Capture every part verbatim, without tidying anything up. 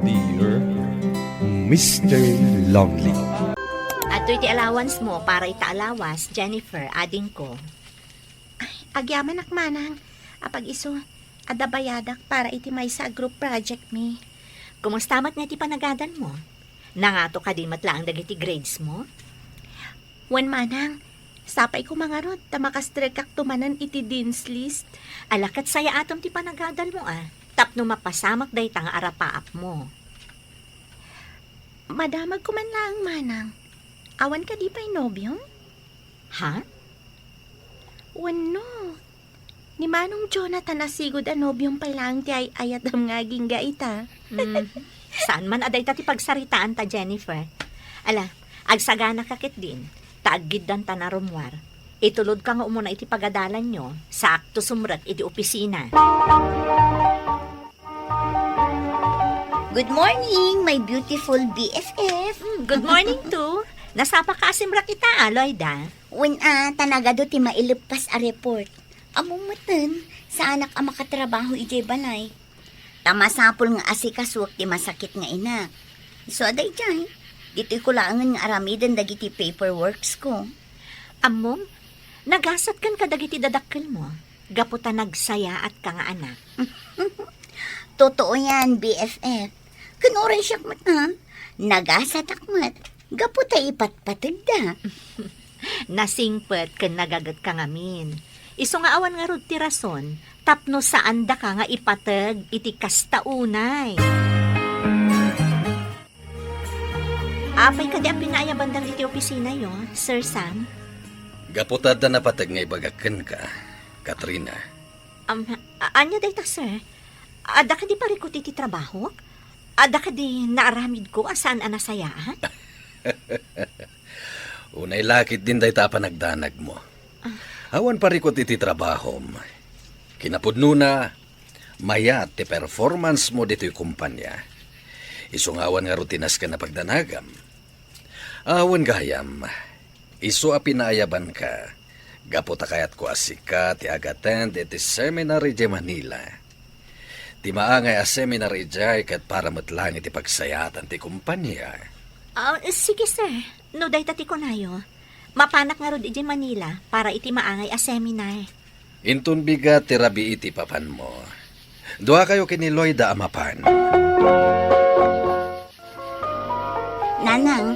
Dear Mister Lonely. Adtoy ti allowance mo para ita a lawas, Jennifer, adingko. Ay, agyamanak, manang. Apag-isu, adda bayadak para iti maysa a group project mi. Kumusta met nga ti panagadal mo? Nangato kadi met laeng dagiti grades mo? Wen, manang, sapay ko mangarud ta makastrekak to manen iti dean's list. Ala, ket sayaatem ti panagadal mo a, tapno mapasamak dayta nga arapaap mo. Madamagko man laeng, manang. Awan kadi pay nobiom? Ha? Wenno, ni Manong Jonathan a sigud a nobiom pay laeng ti ay-ayatem nga agingga ita. Hmm. Saan man a dayta ti pagsaritaanta, Jennifer. Ala, agsaganaka ketdin, ta aggiddanta a rummuar. Itulodka nga umuna iti pagadalanyo, saakto sumrek iti opisina. Good morning, my beautiful B F F. Mm, good morning too. Nasapaka a simrek ita, a, Loida? Wen a, ta nagadu ti maileppas a report. Ammom metten, saanak a makatrabaho idiay balay. Ta masapul nga asikasuek ti masakit nga inak. Isu a daydiay, ditoyko laengen nga aramiden dagiti paperworksko. Ammom, nagasatkan kadagiti dadakkelmo gapu ta nagsayaatka nga anak. Totoo yan, B F F. Ken uray siak met, ha? Nagasatak met gapu ta ipatpategda. Nasingpet ken nagagetka ngamin. Isu nga awan ngarud ti rason tapno saandaka nga ipateg iti kasta unay. Apay kadi a pinaayaban dagiti opisinayo, Sir Sam? Gapu ta adda napateg nga ibagak kenka, Katrina. Am, a-, ania dayta, sir? Adda kadi parikut iti trabahok? Adda kadi naaramidko a saan a nasayaat? Unay la ketdin dayta a panagdanagmo. Ah. Awan parikut iti trabahom. Kinapudnona, mayat ti performance mo ditoy kumpanya. Isu nga awan ngarud ti nasken a pagdanagam. Awan gayam, isu a pinaayabanka, gapu ta kayatko a sika ti agattend iti seminar idiay Manila. Ti maangay a seminar idiay ket para met laeng iti pagsayaatan ti kumpanya. Ah, sige, sir. No dayta ti kunayo, mapanak ngarud idiay Manila para iti maangay a seminar. Inton bigat ti rabii ti papanmo, duakayo ken ni Loida a mapan. Nanang,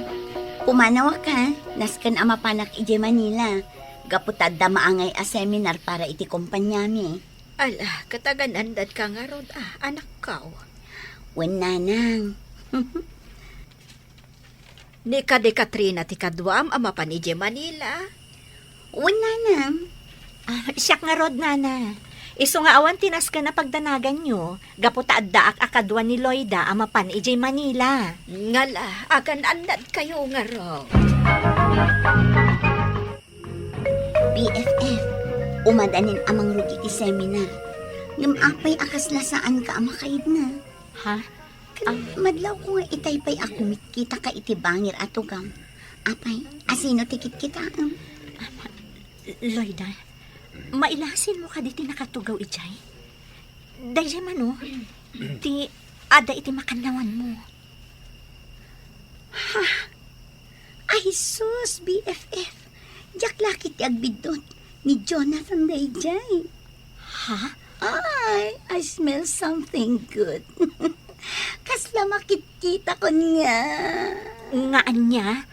pumanawak a, nasken a mapanak idiay Manila, gapu ta adda maangay a seminar para iti kumpanyami. Ala, ket agan-annadka ngarud a, anakko? Wen, nanang. Ni kadi Katrina ti kaduam a mapan idiay Manila? Wen, nanang. Ah, siak ngarud, nana. Isu nga awan ti nasken a pagdanaganyo, gapu ta addaak a kadua ni Loida a mapan idiay Manila. Ngala, agan-annadkayo ngarud. B F F, umadanin a mangrugi ti seminar. Ngem apay a kasla saanka a makaidna? Ha? Ken madlawko nga itay pay a kumitkitaka iti bangir a tugawm. Apay, asino ti kitkitaem? Loida, mailasinmo kadi ti nakatugaw idiay? Daydiay mano, ti adda iti makannawanmo. Ha? Ay sus, B F F. Diak la ket ti agbiddut. Ni Jonathan daydiay. Ha? Ay, I smell something good. Kasla makitkitakon nga. Nga ania?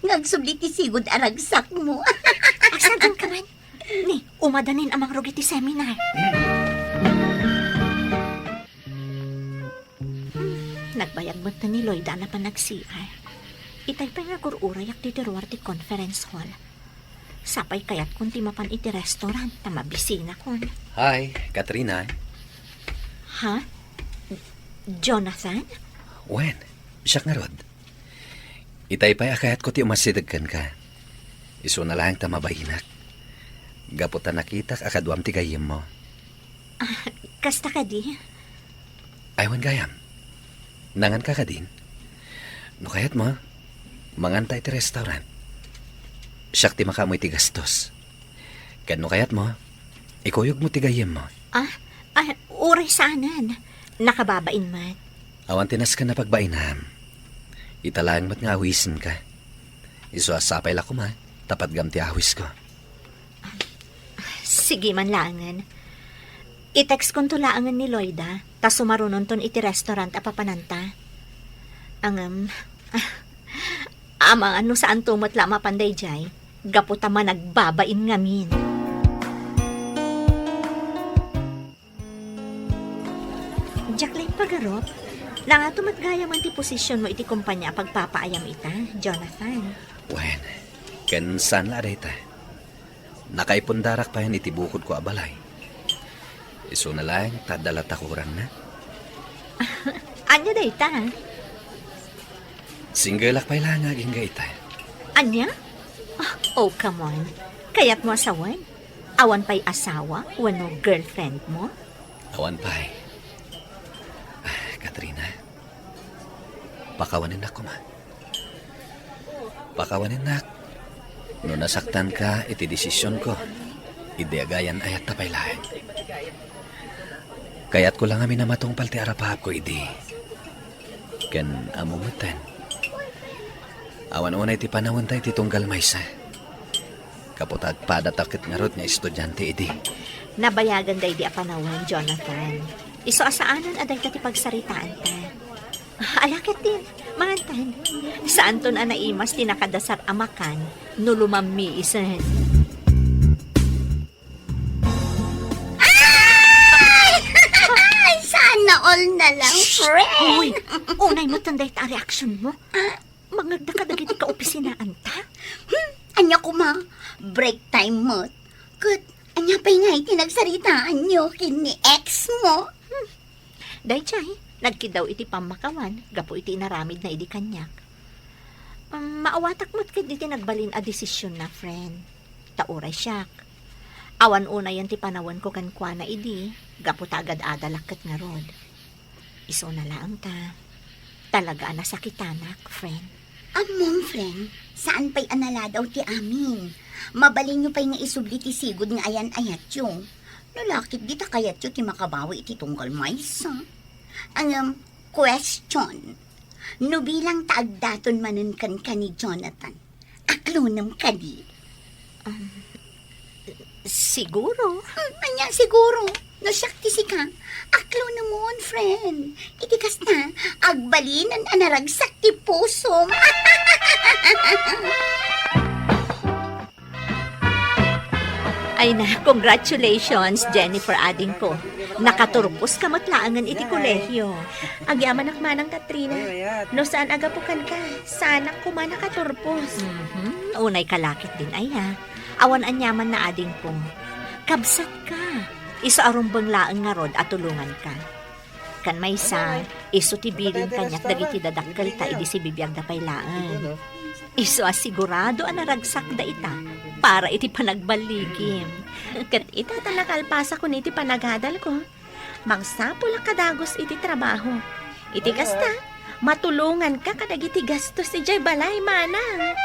Nga agsubli ti sigud a ragsakmo. Agsaganka man. Ni, umadanin a mangrugi ti seminar. Hmm, nagbayag met ni Loida a napan nag-C R. Itay pay nga agur-urayak ditoy ruar ti conference hall. Sapay kayatkon ti mapan iti restaurant ta mabisinakon. Hi, Katrina. Ha? Jonathan? Wen, siak ngarud. Itay pay a kayatko ti umasideg kenka. Isuna laeng ta mabainak. Gapu ta nakitak a kaduam ti gayyemmo. Ah, kasta kadi? Ay, wen gayam. Nanganka kadin? No kayatmo, manganta iti restaurant. Siak ti makaammo iti gastos. Ken no kayatmo, ikuyogmo ti gayyemmo. Ah, ah, uray saanen. Nakababain met. Awan ti nasken a pagbainam. Ita laeng met nga awisenka. Isu a sapay la koma, ta patgam ti awisko. Sige man laengen. I-textkonto laengen ni Loida, ta sumarunonton iti restaurant a papananta. Ngem, amangan no saanto met la a mapan daydiay, gapu ta managbabain ngamin. Diak la impagarup. Nangato met gayamen ti posisionmo iti kompania a pagpapaayam ita, Jonathan? Wen, ken saan la a dayta. Nakaipondarak payen iti bukodko a balay. Isuna laeng ta adda latta kurangna. Ania dayta? Singgelak pay la nga agingga ita. Ania? Ah, oh, come on. Kayatmo a sawen? Awan pay asawa wenno girlfriendmo? Awan pay. Ah, Katrina, pakawanennak koma. Pakawanennak no nasaktanka iti desisionko idi agayan-ayatta pay laeng. Kayatko la ngamin a matungpal ti arapaapko idi. Ken ammom metten, awan unay ti panawenta iti tunggal maysa. Gapu ta agpadatak ket ngarud nga estudiante idi. Nabayagan daydi a panawen, Jonathan. Isu a saanen a dayta ti pagsaritaanta. Ala ketdin, mangantan. Saanton a naimas ti nakadasar a makan no lumammiisen. Ay! Ay, sana all na lang, friend. Uy, unay metten dayta a reaksionmo. Mangngegda kadagiti kaopisinaanta? Hmm, ania koma, break time met. Ket ania pay ngay ti nagsaritaanyo ken ni ex mo? Hmm. Daydiay, nagkiddaw iti pammakawan gapu iti inaramidna idi kaniak. Um, maawatak met ketdi ti nagbalin a desisionna, friend. Ta uray siak, awan unayen ti panawenko kenkuana idi gapu ta agad-adalak ket ngarud. Isuna laeng ta, talaga a nasakitanak, friend. Ammom, friend, saan pay a naladaw ti amin. Mabalinyo pay nga isubli ti sigud nga ayan-ayatyo. No la ketdi ta kayatyo ti makabawi iti tunggal maysa. Ngem, question, no bilang ta agdaton manen kenka ni Jonathan, aklonem kadi? Um, siguro. Hmm, ania siguro? No siak ti sika, aklonemon, friend. Iti kasta, agbalinen a naragsak ti pusom. Ay na, congratulations, Jennifer, adingko. Nakaturposka met laengen iti kolehio. Agyamanak manang, Katrina. No saan a gapu kenka, saanak koma nakaturpos. Mhm. Unay ka la ketdin aya. Awan aniamanna, adingko. Kabsatka. Isu a rumbeng laeng ngarud a tulonganka. Ken maysa, isu ti bilin kaniak dagiti dadakkelta idi sibibiagda pay laeng. Isu a sigurado a naragsakda ita para iti panagballigim. Ket ita ta nakalpasakon iti panagadalko, mangsapul a kadagus iti trabaho. Iti kasta, matulonganka kadagiti gastos idiay balay, manang.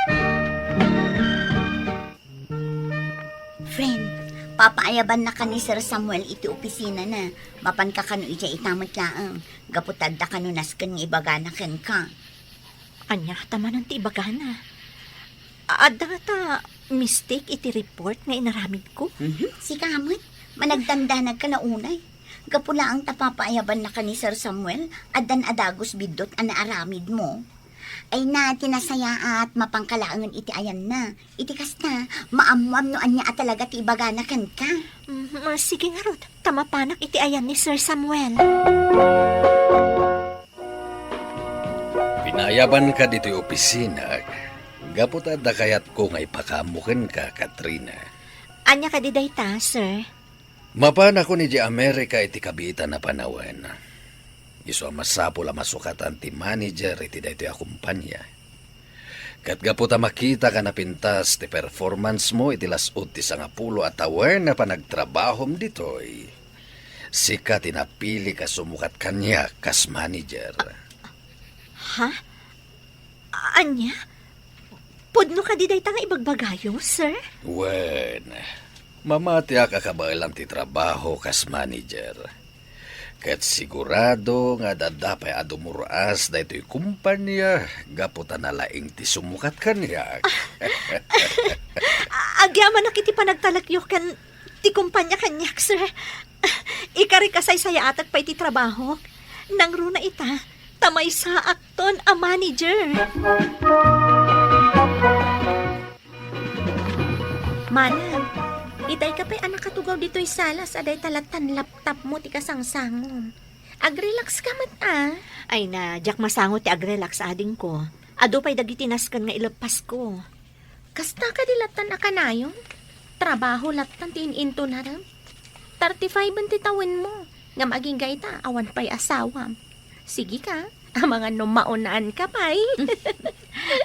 Friend, papaayabannaka ni Sir Samuel iti opisinana. Mapanka kano idiay ita met laeng, gapu ta adda kano nasken nga ibagana kenka. Ania ta manen ti ibagana? A-, adda ngata mistake iti report nga inaramidko? Mhm, sika met. Managdandanagka la unay. Gapu laeng ta papaayabannaka ni Sir Samuel, addan a dagus biddut a naaramidmo. Ay na, ti nasayaat, mapanka laengen iti ayanna. Iti kasta, maammoam no ania a talaga ti ibagana kenka. Mm, sige ngarud, ta mapanak iti ayan ni Sir Samuel. Pinaayabanka ditoy opisina, gapu ta adda kayatko nga ipakaammo kenka, Katrina. Ania kadi dayta, sir? Mapanakon idiay Amerika iti kabiitan a panawen. Isu a masapul a masukatan ti manager iti daytoy a kompania. Ket gapu ta makitaka a napintas ti performance mo iti las-ud ti sangapulo a tawen a panagtrabahom ditoy, sika ti napilik a sumukat kaniak kas manager. Ha? Ania? Pudno kadi dayta nga ibagbagayo, sir? Wen, mamatiak a kabaelam ti trabaho kas manager. Ket sigurado nga adda pay a dumur-as daytoy kompania gapu ta nalaing ti sumukat kaniak. Agyamanak iti panagtalekyo ken ti kompania kaniak, sir. Ikarik a saysayaatak pay ti trabahok. Nangruna ita, ta maysaakton a manager. Manang, itay ka pay a nakatugaw ditoy sala sa dayta lattan laptopmo ti kasangsangom. Agrelax ka met, a. Ay na, diak masango ti agrelax, adingko. Adu pay dagiti nasken nga ileppasko. Kasta kadi lattan a kanayon? Trabaho lattan ti in-intunarem. Thirty-five ti tawenmo, ngem agingga ita, awan pay asawam. Sige ka, amangan no maunaan ka pay.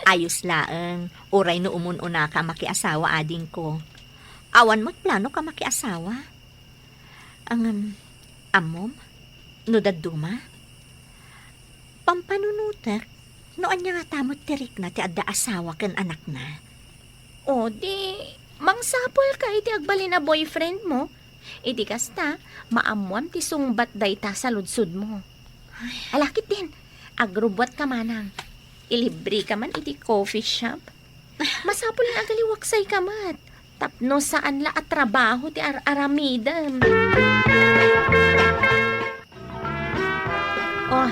Ayos laeng, uray no umun-unaka a makiasawa, adingko. Awan met plano ka makiasawa. Ngem, ammom, no dadduma? Pampanunotek, no ania ngata met ti rikna ti adda asawa ken anakna. O, di, mangsapul ka iti agbalin a boyfriend mo. Iti kasta, maammoam ti sungbat dayta saludsodmo. Ay. Ala ketdin, agrubbuat ka manang. Ilibre ka man iti coffee shop. Masapul nga agaliwaksay ka met. Tapno saan la a trabaho ti ar-aramidem. Oh,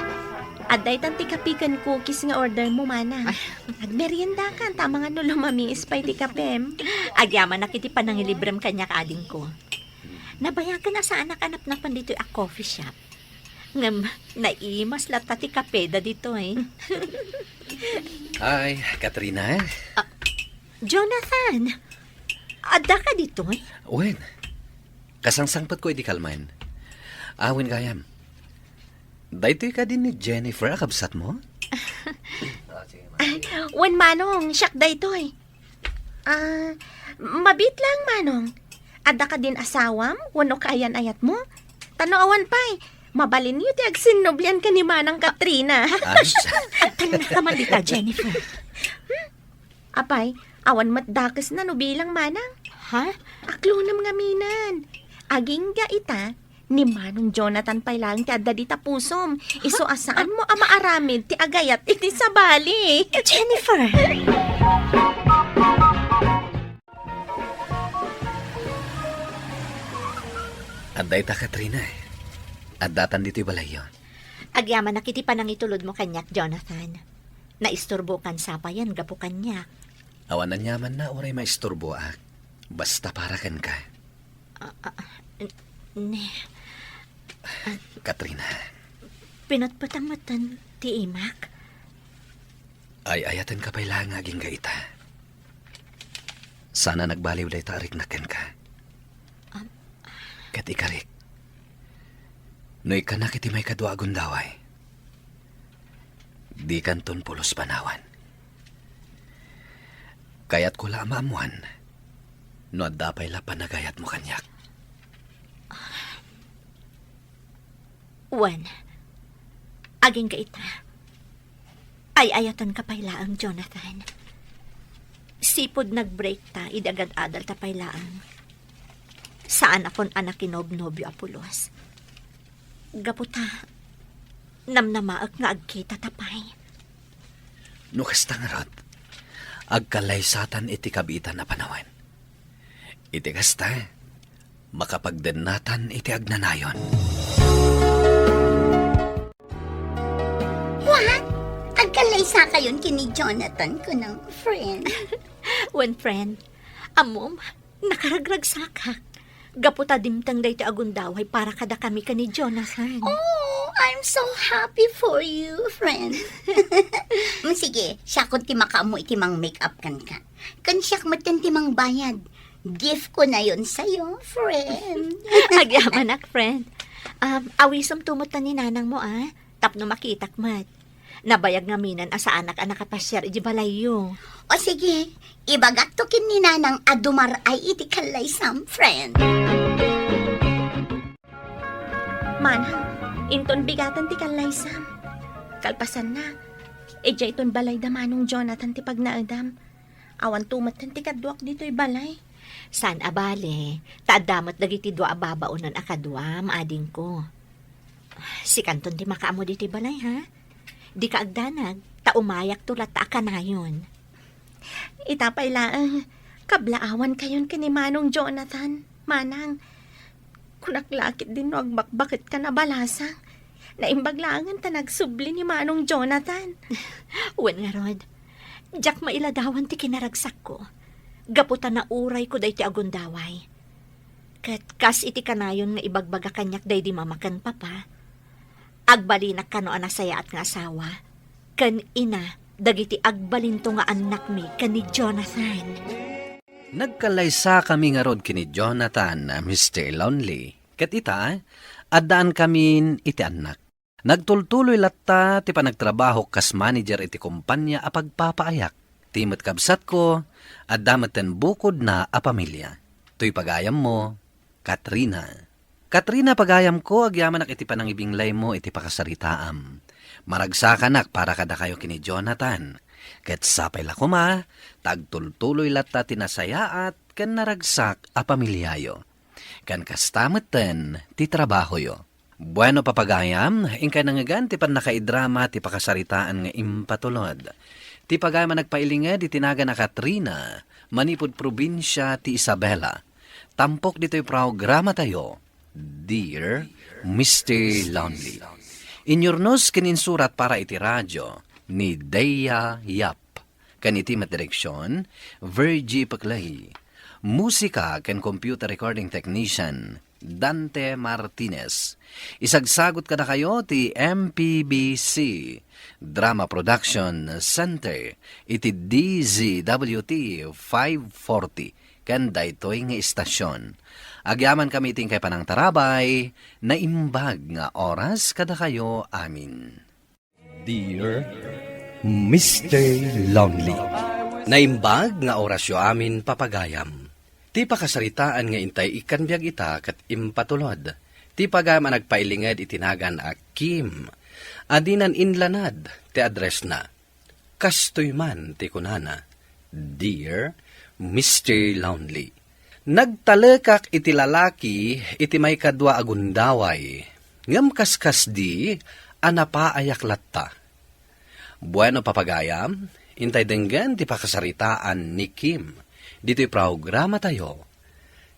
adda itan ti kape ken cookies nga order mo, manang. Ay. Agmerienda ka, ta amangan no lumamiis pay ti kapem. Agyamanak iti panangilibrem kaniak, adingko. Nabayagen a saanak a napnapan ditoy a coffee shop. Ngem, naimas latta ti kapeda ditoy. Ay, Katrina. Ah, Jonathan! Adda ka ditoy? Wen, kasangsangpetko idi kalman. Awen gayam. Daytoy kadi ni Jennifer a kabsatmo? Ay, wen manong, siak daytoy. Ah, mabiit lang, manong. Adda kadin asawam wenno kaayan-ayatmo? Tano awan pay, mabalinyo ti agsinnublian ken ni Manang Katrina. Ay, sa- Tangna ka man dita, Jennifer. Apay, awan met dakesna no bilang, manang. Ha? Aklonem ngamin. Agingga ita, ni Manong Jonathan pay laeng ti adda dita pusom. Isu a saanmo a maaramid ti agayat iti sabali. Jennifer! Adda ita, Katrina. Addatan ditoy balayyo. Agyamanak iti panangitulodmo kaniak, Jonathan. Naisturbokan sa payen gapu kaniak. Awan aniamanna uray maisturboak. Basta para kenka. Ah, ah, n-, ne. Katrina. Pinatpatang matan ti imak. Ay-ayatenka pay laeng nga agingga ita. Saan a nagbaliw dayta a riknak kenka. Am- Ket ikarik, no ikkanak iti maikadua a gundaway, dikanton pulos panawan. Kayatko la a maammoan no adda pay la panagayatmo kaniak. Wen, agingga ita. Ay-ayatenka pay laeng, Jonathan. Sipud nag-break ta idi agad-adal ta pay laeng. Saanakon a nakinobnobio a pulos. Gapu ta, namnamaek nga agkita ta pay. No kasta ngarud, agkallaysatan iti kabiitan a panawen. Iti kasta, makapagdennatan iti agnanayon. What? Agkallaysakayon ken ni Jonathan, kunam, friend? Wen, friend. Ammom, nakaragragsakak. Gapu ta dimteng daytoy a gundaway para kadakami ken ni Jonathan. Oh, I'm so happy for you, friend. Mm, sige, siakon ti makaammo iti mang-make up kenka. Ken siak metten ti mangbayad. Gift ko na yon sayo, friend. Agyamanak, friend. Um, awisom to met ni nanang mo, a. Tapno makitak met. Nabayag ngamin a saanak a nakapasiar iti balayyo. O sige, ibagak to ken ni nanang a dumar-ay iti kallaysam, friend. Manang, inton bigaten ti kallaysam. Kalpasanna, idiay ton balay da Manong Jonathan ti pagnaedam. Awan to metten ti kaduak ditoy balay. Saan a bale, ta adda met dagiti dua a babaonen a kaduam, adingko. Sikanton ti makaammo ditoy balay, ha? Dika agdanag, ta umayakto latta a kanayon. Ita pay laeng, kablaawankayon ken ni Manong Jonathan, manang. Kunak la ketdin no agbakbaketkan a balasang. Naimbag laengen ta nagsubli ni Manong Jonathan. Wen ngarud, diak mailadawan ti kinaragsakko. Gapu ta naurayko daytoy a gundaway. Ket kas iti kanayon nga ibagbaga kaniak daydi mama ken papa, agbalinak kano a nasayaat nga asawa ken ina dagiti agbalinto nga annakmi ken ni Jonathan. Nagkallaysakami ngarud ken ni Jonathan, Mister Lonely, ket ita, addaankamin iti annak. Nagtultuloy latta ti panagtrabahok kas manager iti kompania a pagpapaayak. Ti met kabsatko, adda metten bukodna a pamilia. Toy pagayammo, Katrina. Katrina, pagayamko, agyamanak iti panangibinglaymo iti pakasaritaam. Maragsakanak para kadakayo ken ni Jonathan. Ket sapay la koma, ta agtultuloy latta ti nasayaat ken naragsak a pamiliayo. Ken kasta metten ti trabahoyo. Bueno, papagayam, inkay nangngegan ti pannakaidrama ti pakasaritaan nga impatulod. Ti pagayam a nagpailinged iti nagan a Katrina, manipud probinsia ti Isabela. Tampok ditoy programatayo, Dear Mister Lonely. Inyurnos ken insurat para iti radyo ni Dea Yap. Ken iti met direksion, Virgie Peclay. Musika ken computer recording technician, Dante Martinez. Isagsagut kadakayo ti M P B C Drama Production Center iti D Z W T five forty ken daytoy nga istasion. Agyamankami iti inkay panangtarabay, naimbag nga oras kadakayo amin. Dear Mister Lonely. Naimbag nga orasyo amin, papagayam. Ti pakasaritaan nga intay ikkan biag ita ket impatulod. Ti pagayam a nagpailinged iti nagan a Kim, a dinan inlanad ti addressna. Kastoy man ti kunana, Dear Mister Lonely. Nagtalekak iti lalaki iti maikadua a gundaway, ngem kaskasdi a napaayak latta. Bueno, papagayam, intay denggen ti pakasaritaan ni Kim ditoy programatayo,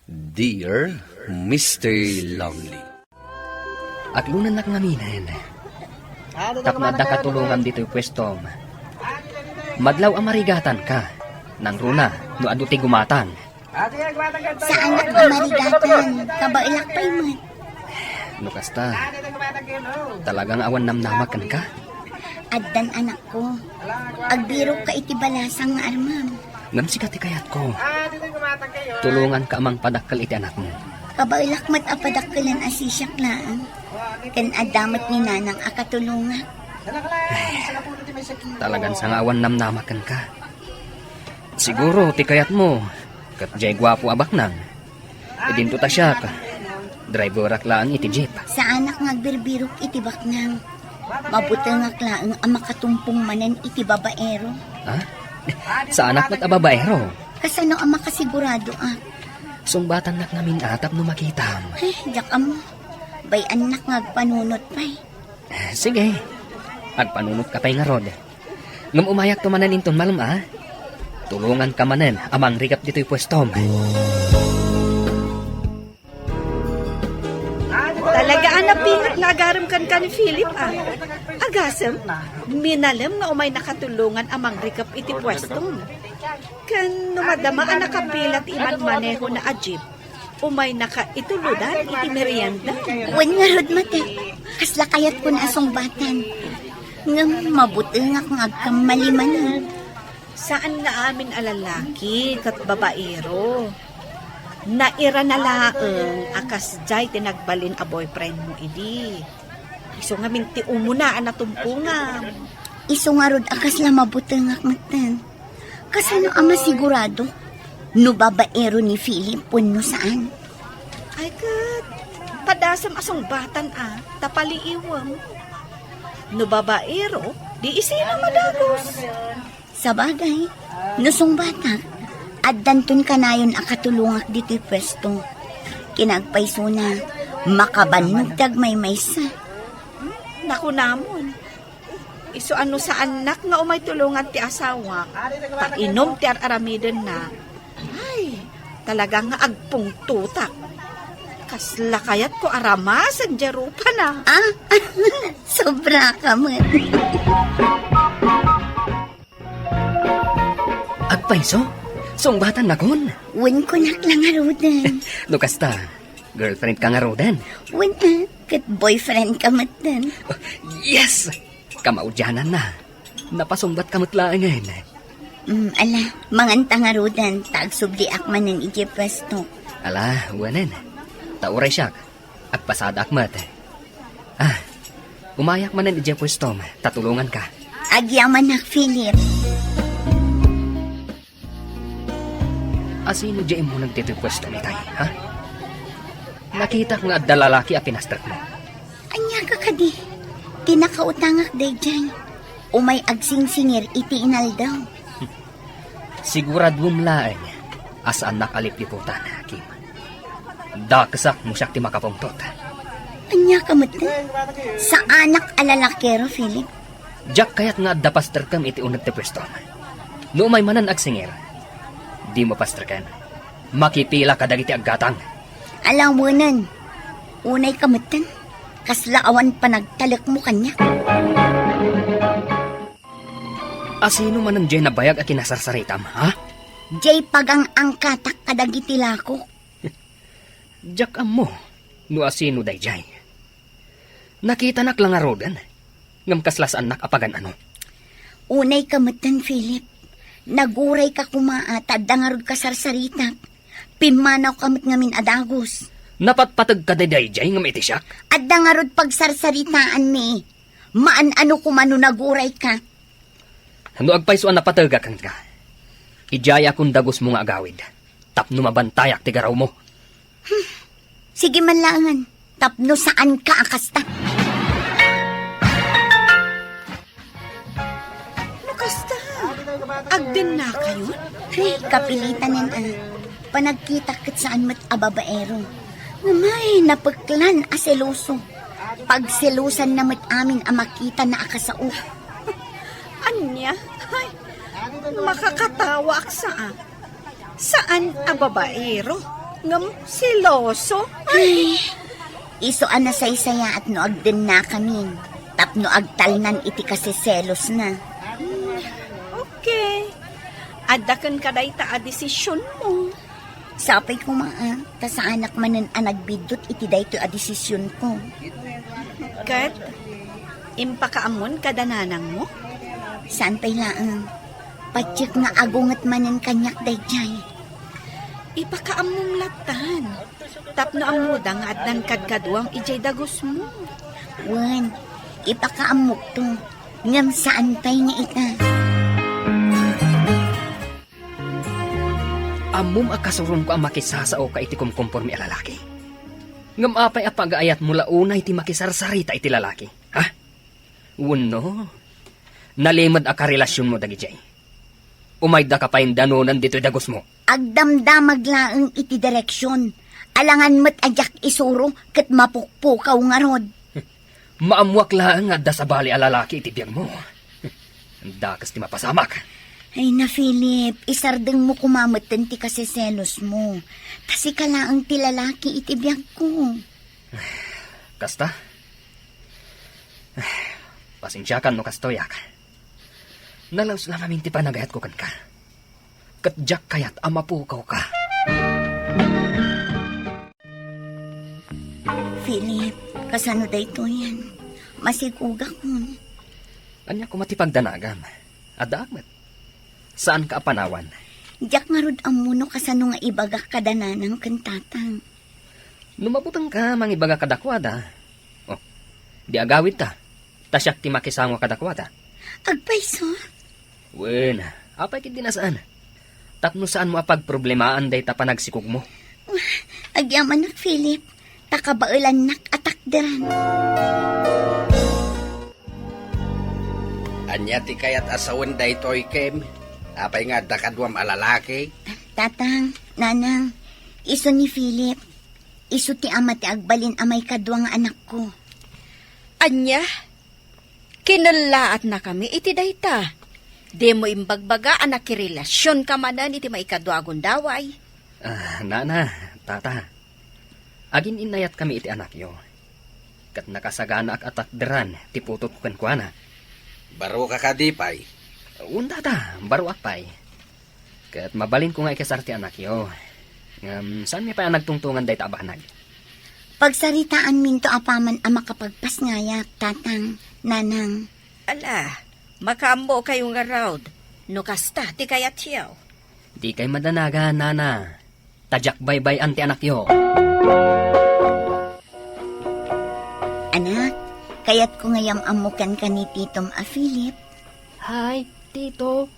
Dear Mister Lonely. Aglonannak ngaminen tapno adda katulongam ditoy puestom. Madlaw a marigatanka, nangruna no adu ti gumatang. Saanak a marigatan, kabaelak pay met. No kasta, talaga nga awan namnamak kenka? Addan anakko. Agbirokka iti balasang nga armam. Ngem sika ti kayatko. Tulonganka a mangpadakkel iti anakmo. Kabaelak met a padakkelen a sisiak laeng. Ken adda met ni nanang a katulongak. Talagan sangaawan namnamak kenka. Siguro ti kayatmo, ket diay guapo a baknang. Idinto ta siak, driverak laeng iti jeep. Saanak nga agbirbirok iti baknang. Mabutengak laeng a makatumpong manen iti babaero. Ha? Saanak met a babaero? Kasano a makasiguradoak? Sungbatannak ngamin a tapno makitam. Eh, diak ammo. Bay-annak nga agpanunot pay. Sige. Agpanunotka pay ngarud. Ngem umayakto manen inton malem a. Tulonganka manen a mangrikep ditoy puestom. Talaga a napinget nga agarem kenka ni Philip a. Agasem, minalem nga umaynaka tulongan a mangrikep iti puestom. Ken no madama a nakapila ti imanmanehona a jeep, umaynaka itulodan iti merienda. Wen ngarud, mate, kasla kayatkon a sungbatan. Ngem mabutengak nga agkammali manen. Saan nga amin a lalaki ket babaero. Nairana laeng a kasdiay ti nagbalin a boyfriendmo idi. Isu ngamin ti umuna a natumpongam. Isu ngarud a kasla mabutengak metten. Kasano a masigurado no babaero ni Philip wenno saan? Ay ket, padasem a sungbatan a, ta paliiwem. No babaero, di isina madagus. Sabagay, no sungbatak, addanton kanayon a katulongak ditoy puesto. Kinaagpaysona, makabannog ti agmaymaysa. Ta kunamon, isu a no saannak nga umay tulongan ti asawak, ta inum ti ar-aramidenna, ay, talaga nga agpungtotak. Kasla kayatko a ramasen diay rupana. Ah, sobra ka met. Agpayso? Sungbatannakon? Wen, kunak la ngaruden. No kasta, girlfriend ka ngaruden? Wen, ah, ket boyfriend ka metten. Yes! Kamaudiananna. Napasungbat ka met laengen. Mm, ala, manganta ngaruden, ta agsubliak manen idiay puesto. Ala, wenen. Ta uray siak, agpasadaak met. Ah, umayak manen idiay puestom, ta tulonganka. Agyamanak, Philip. Asino diay immuneg ditoy puestom itay, ha? Nakitak nga adda lalaki a pinastermo. Ania ka kadi? Ti nakautangak daydiay. Umay agsingsingir iti inaldaw. Siguraduem laeng a saannak a lipliputan, Kim. Dakesak no siak ti makapungtot. Ania ka met? Saanak a lalakero, Philip. Diak kayat nga adda pasterkem iti uneg ti puestom. No umay manen agsingir, dimo pasterken. Makipila kadagiti aggatang. Alawenen, unay ka metten. Kasla awan panagtalekmo kaniak. Asino manen diay nabayag a kinasarsaritam, ha? Diay pagang-angkatak kadagiti lakok. Diak ammo no asino daydiay. Nakitanak la ngaruden, ngem kasla saannak a pagan-ano. Unay ka metten, Philip. Naguray ka koma a ta adda ngarud kasarsaritak. Pimmanaw ka met ngamin a dagus. Napatpateg ka daydiay ngem iti siak? Adda ngarud pagsarsaritaanmi. Maan-ano koma no naguray ka. No agpayso a napategak kenka, idiayakon dagusmo nga agawid tapno mabantayak ti garawmo. Hmm. Sige man laengen, tapno saanka a kasta. No kasta, agdennakayon? Ay, kapilitanen a. Panagkitak ket saan met a babaero. Ngem ay, napeklan a seloso. Pagselosanna met amin a makitana a kasaok. Ania? Ay, makakatawaak sa a. Saan a babaero, ngem seloso? Ay, isu a nasaysayaat no agdennakamin, tapno agtalnan iti kaseselosna. Okay. Adda kenka dayta a desisionmo. Sapay koma a, ta saanak manen a nagbiddut iti daytoy a desisionko. Ket, impakaammon kada nanangmo? Saan pay laeng. Patiek nga agunget manen kaniak daydiay. Ipakaammom lattan, tapno ammoda nga addan kadkaduam idiay dagusmo. Wen, ipakaammokto, ngem saan pay nga ita. Ammom a kasuronko a makisasaoka iti kumkumpormi a lalaki. Ngem apay a pagaayatmo la unay ti makisarsarita iti lalaki, ha? Wenno, nalimed a karelasionmo dagidiay? Umayda ka pay danonen ditoy dagusmo. Agdamdamag laeng iti direksion. Alangan met a diak isuro ket mapukpukaw ngarud. Maammoak laeng nga adda sabali a lalaki iti biagmo. Dakes ti mapasamak. Ay na, Philip, isardengmo koma metten ti kaseselosmo. Ta sika laeng ti lalaki iti biagko. Kasta? Pasensiakan no kastoyak. Nalaus la ngamin ti panagayatko kenka. Ket diak kayat a mapukawka. Philip, kasano daytoyen? Masigugakon. Ania koma ti pagdanagam? Addaak met. Saanka a panawan. Diak ngarud ammo no kasano nga ibagak kada nanang ken tatang. No mabutengka, mangibaga kadakuada. Oh, di agawidta, ta siak ti makisango kadakuada. Agpayso? Wen, apay ketdi a saan? Tapno saanmo a pagproblemaan dayta panagsikogmo. Agyamanak, Philip, ta kabaelannak a takderan. Ania ti kayat a sawen daytoy, Kim? Apay nga adda kaduam a lalaki? Tatang, nanang, isu ni Philip. Isu ti ama ti agbalin a maikadua nga anakko. Ania? Kinellaatnakami iti dayta. Dimo imbagbaga a nakirelasionka manen iti maikadua a gundaway. Ah, nana, tata. Agin-innayatkami iti anakyo. Ket nakasaganaak a takderan ti putotko kenkuana. Baroka kadi pay? Wen, tata, baroak pay. Ket mabalinko nga ikasar ti anakyo. Ngem saanmi pay a nagtungtongan dayta a banag. Pagsaritaanminto apaman a makapagpasngayat, tatang, nanang. Ala, makaammokayo ngarud, no kasta ti kayatyo. Dikay madanagan, nana. Ta diak baybay-an ti anakyo. Anak, kayatko nga yam-ammo kenka ni titom a Philip. Hi, tito.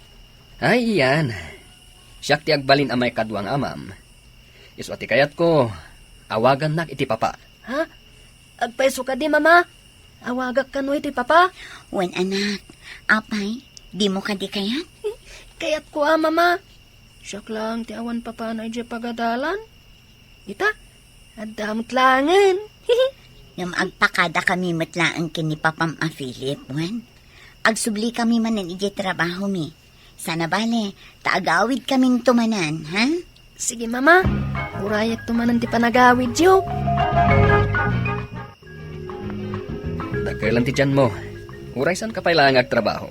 Ay, iyan. Siak ti agbalin a maikadua nga amam. Isu a ti kayatko, awagannak iti papa. Ha? Agpayso kadi, mama? Awagak kano iti papa? Wen, anak. Apay, dimo kadi kayat? Kayatko a, mama. Siak laeng ti awan papana idiay pagadalan. Ita, adda met laengen. Ngem agpakadakami met laeng ken ni papam a Philip, wen? Agsublikami manen idiay trabahomi. Saan a bale, ta agawidkaminto manen, ha? Sige, mama. Urayekto manen ti panagawidyo. Dakelen ti tianmo. Uray saanka pay laeng agtrabaho.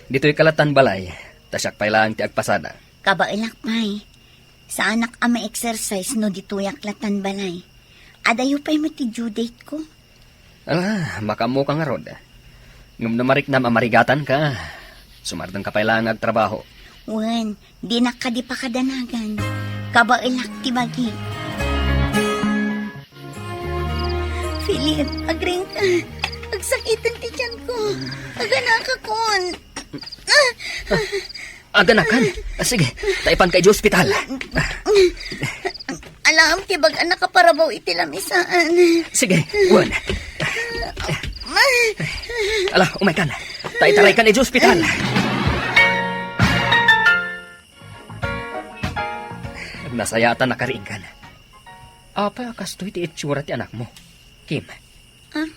Ditoyka lattan balay, ta siak pay laeng ti agpasada. Kabaelak pay. Saanak a ma-exercise no ditoyak lattan balay. Adayo pay met ti due date ko. Ala, makaammoka ngarud. Ngem no mariknam a marigatanka, sumardengka pay laeng nga agtrabaho. Wen, dinak kadi pakadanagan. Kabaelak ti bagi. Philip, agriingka. Agsakiten ti tianko. Aganakakon. Aganakan? Ah, sige, ta ipanka idiay ospital. Alaem ti bag-an a nakaparabaw iti lamisaan. Sige, wen. Ala, umaykan. Ta itaraykan idiay ospital. Nasayaatan a kariingkan. Apay a kastoy ti itsura ti anakmo, Kim? Ah,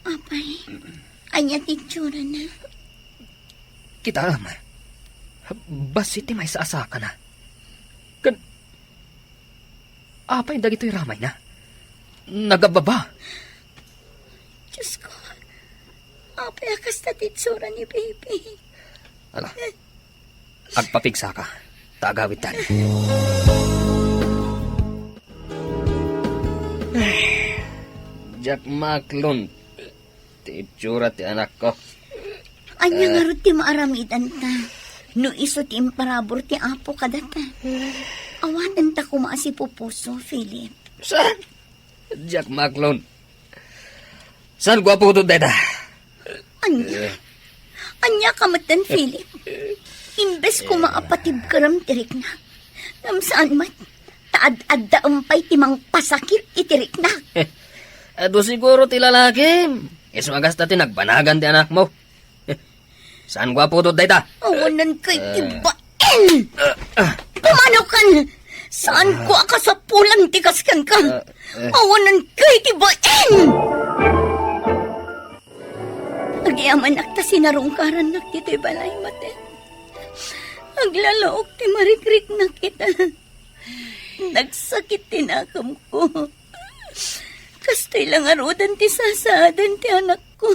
apay, ania ti itsurana? Kitaem, bassit ti maysa a sakana. Ken, apay dagitoy ramayna? Nagabbaba. Diyos ko, apay a kasta ti itsura ni baby? Ala, agpapigsaka, ta agawidtan. Diak maaklon ti itsura ti anakko. Ania ngarud ti maaramidanta? No isu ti imparabur ti Apo kadata, awatenta koma a sipupuso, Philip. Saan? Diak maaklon. Saan guapo dayta? Ania? Eh. Ania ka metten, Philip? Imbes koma a patibkerem ti riknak, ngem saan met, ta ad-addaem pay ti mangpasakit iti riknak. Adu siguro ti lalakim. Isu a kasta ti nagbanagan ti anakmo. Saan guapo dayta? Awanen kay ti bain! Pumanokan! Saan ko a kasapulan ti kas kenka? Awanen kay ti bain! Agyamanak ta sinarungkarannak ditoy balay, maten. Aglalaok ti marikriknak ita. Nagsakit ti nakemko. Kastoy la ngaruden ti sasaaden ti anakko.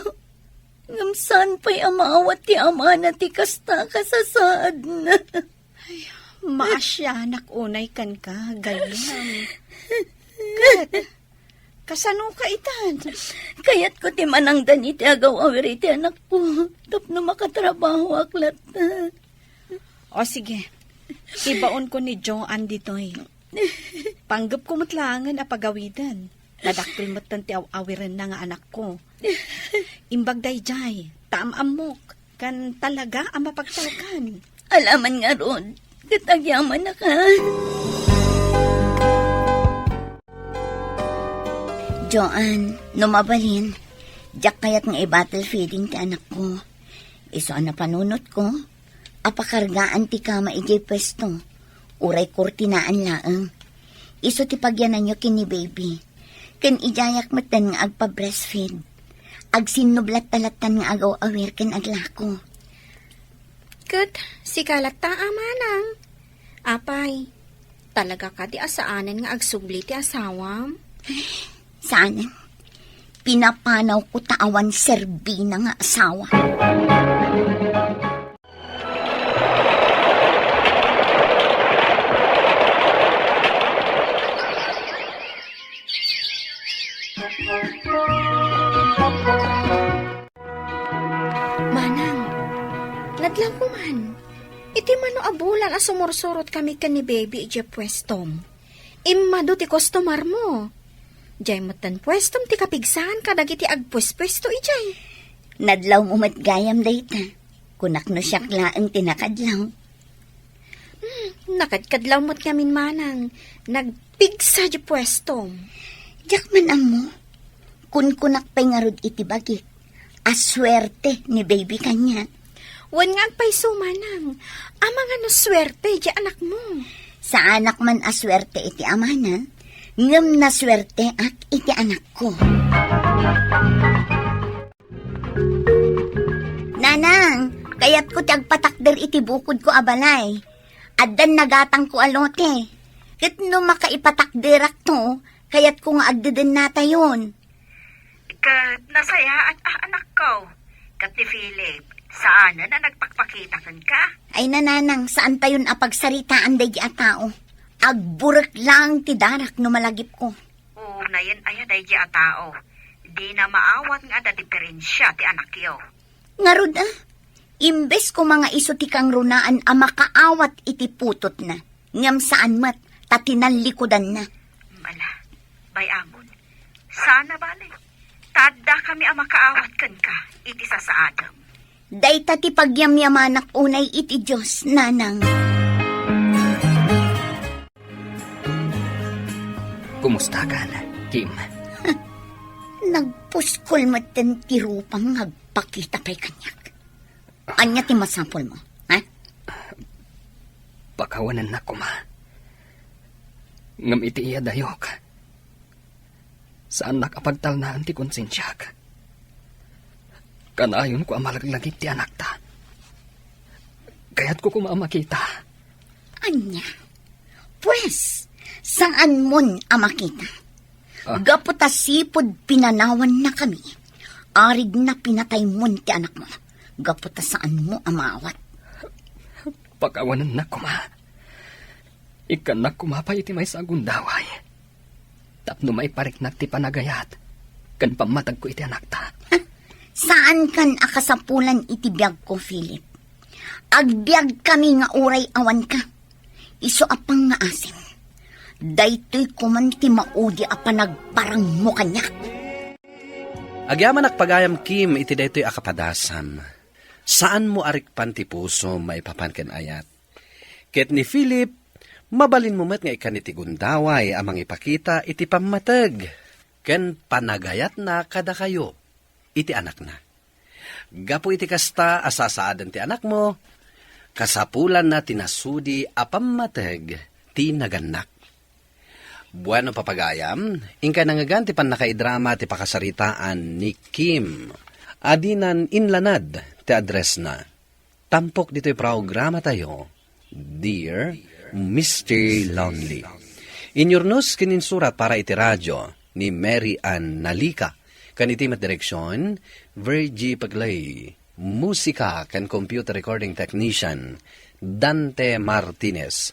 Ngem saan pay a maawat ti amana ti kasta a kasasaadna. Ay, maasianak unay kenka, gayyem. Ket, kasanoka itan? Kayatko ti manangdan iti agaw-awir iti anakko tapno makatrabahoak latta. O, sige. Ibaonko ni Joan ditoy. Panggepko met laengen a pagawiden. Nadakkel metten ti aw-awirenna nga anakko. Imbag daydiay, ta am-ammok, ken talaga a mapagtalkan. Alaman ngarud, ket agyamanakan. Joan, no mabalin, diak kayat nga i-bottle feeding ti anakko. Isu a napanunotko, a pakargaan ti kama idiay puesto, uray kurtinaan laeng. Isu ti pagyananyo ken ni baby. Ken idiayak metten nga agpa-breastfeed. agsinnublat ta lattan nga agaw-awir ken aglako. Ket sika latta a manang. Apay, talaga kadi a saanen nga agsubli ti asawam? Saanen. Pinapanawko ta awan serbina nga asawa. Manang, nadlawko man. Iti mano a bulan a sumursurot kami ken ni Baby idiay puestom. Immadu ti customer mo. Diay metten puestom ti kapigsaanka dagiti agpuespuesto idiay. Nadlawmo met gayam dayta. Kunak no siak laeng ti nakadlaw. Hmm, nakadkadlaw met ngamin manang. Nagpigsa di puestom. Diak man ammo. Kunkunak pay ngarud iti bagik a suerte ni Baby kaniak. Wen nga agpayso manang, amangan no suerte di anakmo. Saanak man a suerte iti amana, ngem nasuerteak iti anakko. Nanang, kayatko ti agpatakder iti bukodko a balay. Addan nagatangko a lote. Ket no makaipatakderakto, kayatko nga agdedennatayon. Ket nasayaat a anakko. Ket ni Philip, saanen a nagpakpakita kenka? Ay, nanang, saantayon a pagsaritaan daydi a tao. Agburek laeng ti darak no malagipko. Unayen aya daydi a tao. Dina maawat nga adda diferensia ti anakyo. Ngarud, a? Imbes koma nga isu ti kangrunaan a makaawat iti putotna, ngem saan met ta tinallikudanna. Ala, bay-amon. Saan a bale. Ta addakami a makaawat kenka iti sasaadem. Dayta ti pagyamyamanak unay iti Dios, nanang. Kumustakan, Kim? Nagpuskol metten ti rupam nga agpakita pay kaniak. Ania ti masapulmo, ha? Pakawanennak koma. Ngem iti iyadayok, saannak a pagtalnaen ti konsensiak. Kanayonko a malaglagip ti anakta. Kayatko koma a makita. Ania? Pues, saanmon a makita? Ah. Gapu ta sipud pinanawannakami, arigna pinataymon ti anakmo. Gapu ta saanmo a maawat. Pakawanennak koma. Ikkannak koma pay iti maysa a gundaway tapno maipariknak ti panagayat ken pammatagko iti anakta. Saankan a kasapulan iti biagko, Philip. Agbiagkami nga uray awanka. Isu a pangngaasim. Daytoy koman ti maudi a panagparangmo kaniak. Agyamanak pagayam, Kim, iti daytoy a kapadasam. Saanmo a rikpan ti pusom maipapan ken ayat. Ket ni Philip, mabalinmo met nga ikkan iti gundaway a mangipakita iti pammateg ken panagayatna kadakayo iti anakna. Gapu iti kasta a sasaaden ti anakmo, kasapulanna ti nasudi a pammateg ti nagannak. Bueno, papagayam, inkay nangngegan ti pannakaidrama ti pakasaritaan ni Kim. Adinan inlanad ti addressna. Tampok ditoy programatayo, Dear Mister Lonely. Inyurnos ken insurat para iti radio ni Mary Ann Nalica, ken iti met direksion, Virgie Pegley. Musika ken computer recording technician, Dante Martinez.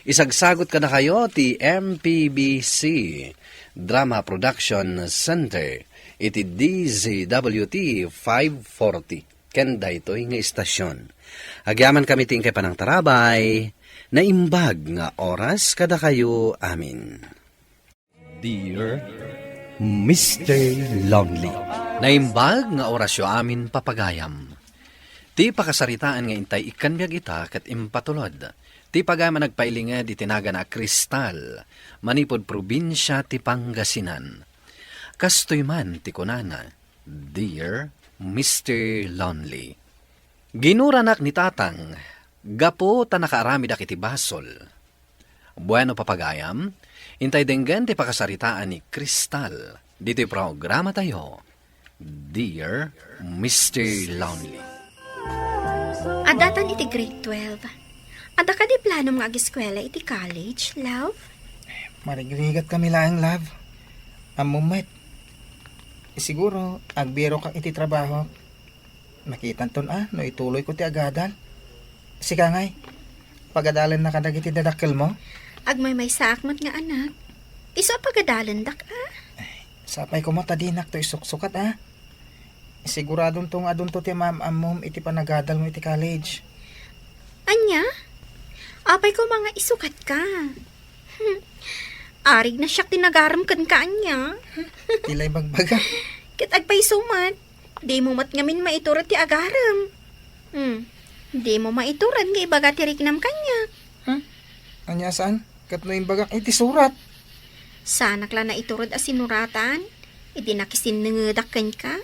Isagsagut kadakayo ti M P B C Drama Production Center iti D Z W T five forty. Ken daytoy nga istasyon. Agyamankami ti inkay panangtarabay, naimbag nga oras kadakayo amin. Dear Mister Lonely. Naimbag nga orasyo amin, papagayam. Ti pakasaritaan nga intay ikkan biag ita ket impatulod ti pagayam a nagpailinged iti nagan a Cristal, manipud probinsia ti Pangasinan. Kastoy man ti kunana, Dear Mister Lonely. Ginuranak ni Tatang gapu ta nakaaramidak iti basol. Bueno, papagayam, intay denggen ti pakasaritaan ni Cristal ditoy programatayo, Dear Mister Lonely. Adda tan iti grade twelve. Adda kadi planom nga ageskuela iti college, love? Marigrigat kami laeng, love. Ammom met. Siguro, agbirokak iti trabaho. Nakitanton a no ituloyko ti agadal. Sika ngay, pagadalennaka dagiti dadakkelmo? Agmaymaysaak met nga anak. Isu a pagadalendak a. Sapay koma ta dinakto isuksukat a. Siguradonto nga adunto ti maam-ammom iti panagadalmo iti college. Ania? Apay koma nga isukatka? Arigna siak ti nagarem kenka ania? Ti la ibagbaga. Ket agpayso met. Dimo met ngamin maiturod ti agarem. Hmm. Dimo maiturod nga ibaga ti riknam kaniak. Hmm? Ania saan? Ket no imbagak iti surat? Saanak la naiturod a sinuratan? Idi nakisinnengedak kenka?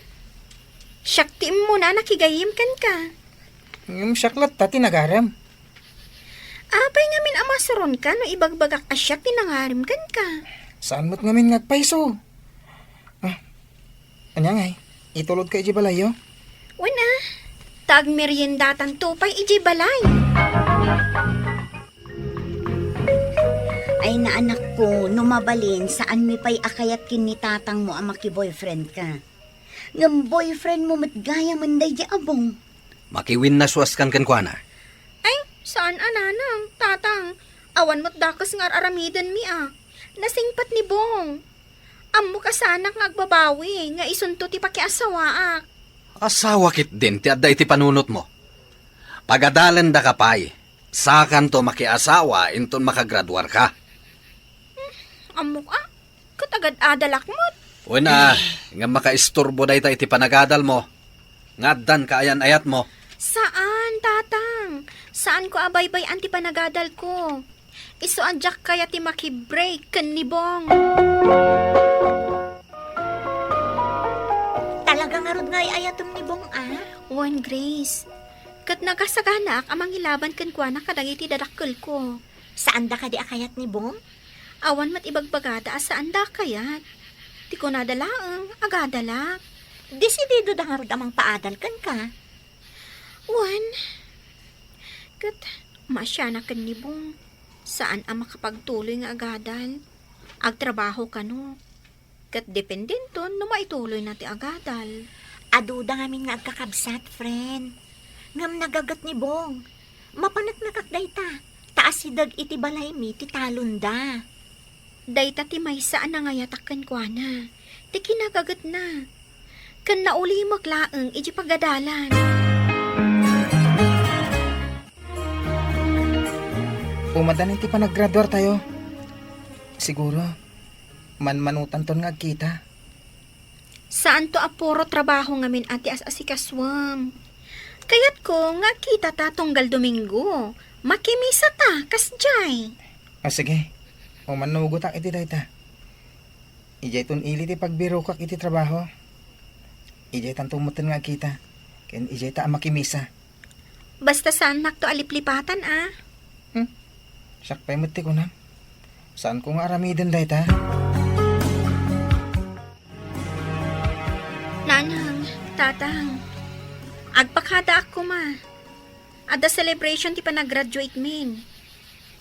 Siak ti immuna a nakigayyem kenka. Ngem siak latta ti nagarem. Apay ngamin a masuronka no ibagbagak a siak ti nangarem kenka? Saan met ngamin nga agpayso? Ah, ania ngay? Itulodka idiay balayyo? Wen a, ta agmeriendatanto pay idiay balay. Ay, naanakko, no mabalin, saanmi pay a kayat ken ni tatangmo a makiboyfriendka. Ngem boyfriendmo met gayamen daydi a Bong. Makiwinnasuaskan kenkuana. Ay, saan a nanang, tatang. Awan met dakes nga ar-aramidenmi a. Nasingpet ni Bong. Ammok a saanak nga agbabawi nga isunto ti pakiasawaak. Asawa ketdin ti adda iti panunotmo. Pagadalendaka pay. Sakanto makiasawa inton makagraduarka. Hmm, ammok a. Ket agad-adalak met. Wen a, ngem makaisturbo dayta iti panagadalmo. Nga addan kaayan-ayatmo. Saan, tatang. Saanko a baybay-an ti panagadalko. Isu a diak kayat ti makibreak ken ni Bong. Talaga ngarud nga ay-ayatem ni Bong a? Wen, Grace. Ket nagasaganaak a mangilaban kenkuana kadagiti dadakkelko. Saanda kadi a kayat ni Bong? Awan met ibagbagada a saanda a kayat. Ti kunada laeng, agadalak. Desididoda ngarud a mangpaadal kenka? Wen. Ket maasianak ken ni Bong. Saan a makapagtuloy nga agadal. Agtrabaho kano. Ket dependenton no maituloyna ti agadal. Aduda ngamin nga agkakabsat, friend. Ngem nagaget ni Bong. Mapaneknekak dayta, ta asideg iti balaymi ti talonda. Dayta ti maysa a nangayatak kenkuana, ti kinagagetna. Ken naulimek laeng iti pagadalan. Umaddan ti panagraduartayo. Siguro, manmanutanton nga agkita. Saanto a puro trabaho ngamin a ti as-asikasuem. Kayatko nga agkitata tunggal Domingo. Makimisata, kasdiay. Ah, sige. Umanugotak iti dayta. Idiayton ili ti pagbirokak iti trabaho. Idiaytanto metten nga agkita. Ken idiayta a makimisa. Basta saannakto a liplipatan, a. Hmm? Siak pay met ti kunam. Saanko nga aramiden dayta? Nanang, tatang, agpakadaak koma. Adda celebration ti panagraduate min.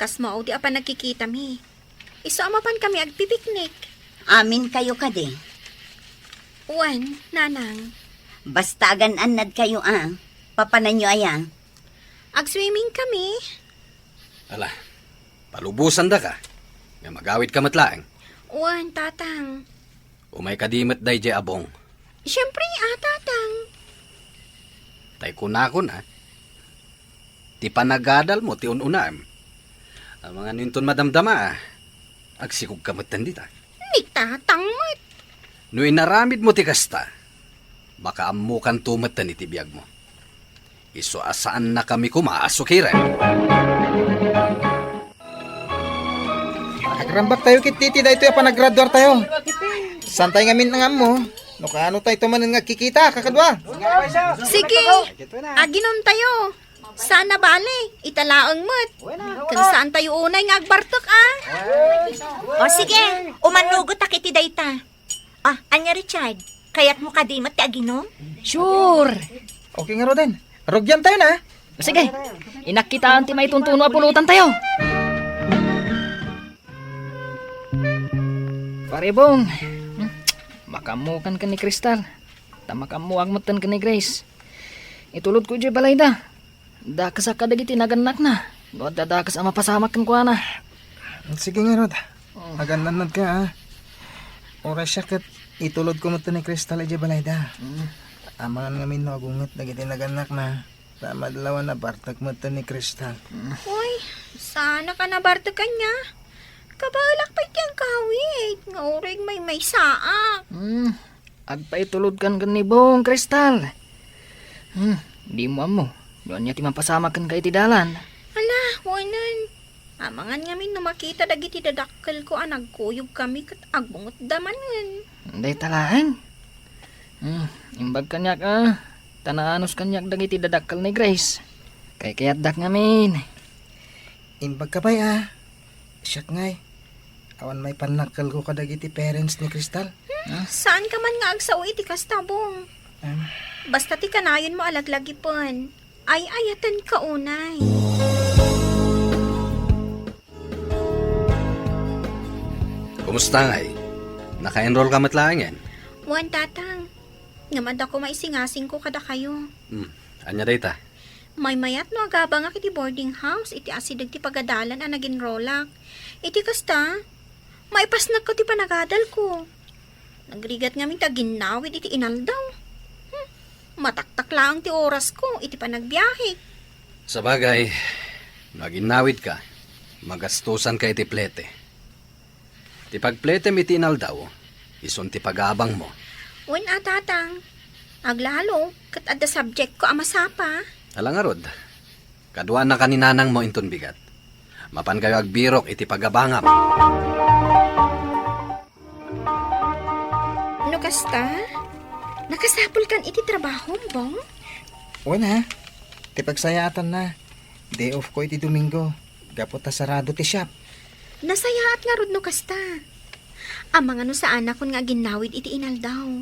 Kas maudi a panagkikitami. Isu a mapankami agpipiknik. Aminkayo kadi? Wen, nanang. Basta agan-annadkayo a. Papananyo aya? Agswimming kami. Ala, palubosandaka. Nga magawidka met laeng. Wen, tatang. Umay kadi met daydiay a Bong. Siempre, a, tatang. Tay kunakon, a. Ti panagadalmo ti un-unaem. Amangan inton madamdama, a. Agsikogka metten dita. Ni tatang met. No inaramidmo ti kasta, makaammokanto metten iti biagmo. Isu a saannakami koma a sukiren. Agrambaktayo ketdi iti daytoy a panagraduartayo. Saantay ngamin nga ammo no kaano tayto manen nga agkikita, kakadua. Sige, aginumtayo. Saan a bale, ita laeng met. Ken saantayo unay nga agbartek, a. O sige, umanugotak iti dayta. Ah, ania, Richard? Kayatmo kadi met ti aginom? Sure! Okay ngaruden. Rugiantayon, a. Sige, inakkitaan ti maituntuno a pulutantayo. Pare Bong, hmm, makaammokan ken ni Crystal. Ta makaammoak metten ken ni Grace. Itulodko idiay balayda. Dakesak kadagiti nagannakna. No adda dakes a mapasamak kenkuana. Sige ngarud. Oh. Agannannadka, a. Uray siak ket itulodko metten ni Crystal idiay balayda. Mm. Amangan ngamin no agunget dagiti nagannakna. Ta madlaw a nabartek metten ni Crystal. Mm. Uy, saanak a nabartek kaniak. Kabaelak pay ti agkawit, nga uray maymaysaak. Mm. Agpaitulodkan ken ni Bong, Crystal. Hmm, dimo ammo no ania ti mapasamak kenka iti dalan. Ala, wen. Amangan ngamin no makita dagiti dadakkelko a nagkuyogkami ket agbungetda manen. Dayta laeng. Hmm, imbag kaniak, a, ta naanus kaniak dagiti dadakkel ni Grace. Kaykayatdak ngamin. Imbagka pay, a. Siak ngay, awan maipannakkelko kadagiti parents ni Crystal. Hmm, saanka man nga agsao iti kasta, Bong. Em. Basta ti kanayonmo a laglagipen, ay-ayatenka unay. Kumusta ngay? Naka-enroll ka met laengen? Wen, Tatang. Ngem adda koma isingasingko kadakayo. Hmm. Ania dayta? Maymayat no agabangak iti boarding house iti asideg ti pagadalan a nag-enrollak. Iti kasta, maipasnekko ti panagadalko. Nagrigat ngamin ti aginnawid iti inaldaw. Hmm, mataktak laeng ti orasko iti panagbiahek. Sabagay, no aginnawidka, magastusanka iti plete. Ti pagpletem iti inaldaw, isun ti pagabangmo. Wen a, Tatang. Aglalo, ket adda subjectko a masapa. Ala ngarud, kaduanaka ni nanangmo inton bigat. Mapankayo agbirok iti pagabangam. No kasta, nakasapulkan iti trabahom, Bong? Wen a, ti pagsayaatanna, day off ko iti Domingo, gapu ta sarado ti shop. Nasayaat ngarud no kasta. Amangan no saanakon nga aginnawid iti inaldaw.